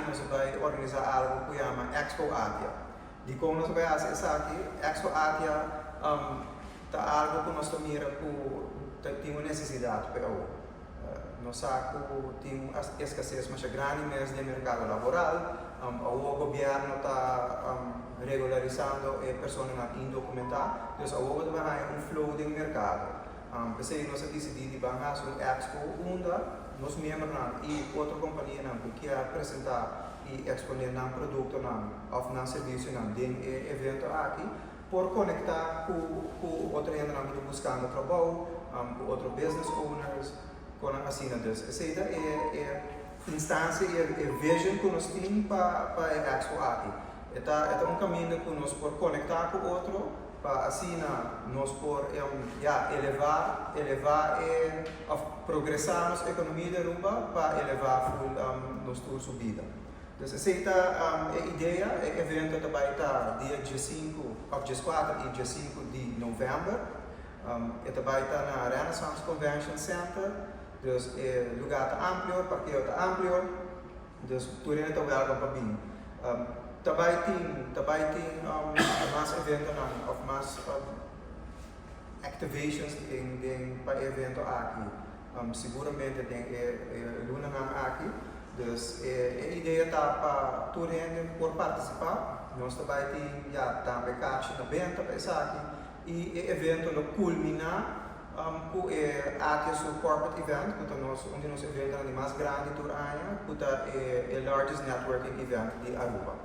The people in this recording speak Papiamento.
nos ta bay organisa algo cu yama Expo ATIA. Di con nos ta bay haci esaki? Expo ATIA ta algo cu nos ta mira cu tin un necesidad, pero nos sa cu tin un escasez mas grandi mes den mercado laboral. E gobierno ta regularisando e personanan indocumenta, dus awor ta bay un flow den mercado. Pesey nos a dicidi di bay haci un expo unda nos miembronan y otro companianan cu kier presenta y expone nan productonan of nan servicionan den e evento aki por conecta cu otro hendenan cu ta buscando trabou, cu otro business owners, cu asina. Dus esey ta e instancia y e vision cu nos tin pa e expo aki. E ta un caminda cu nos por conecta cu otro pa asina nos por ja, eleva y of progresa nos economia di Aruba pa eleva full nos tur su bida. Dus esey ta e idea. E evento tambe ta dia 5 of 4 y 5 di november. E tambe ta na Renaissance Convention Center. Dus e lugar ta amplio, parkeo ta amplio. Dus tur ta welcome pa bin. Tambe tin mas eventonan of mas activations den pa e evento aki. Seguramente den e lunanan aki. Dus e idea ta pa tur hende por participa. Nos tambe tin ja tambe cash na benta pa esaki. Y e evento lo culmina cu e ATIA su corporate event, cu ta un di nos eventonan mas grandi tur aña, cu ta e largest networking event di Aruba.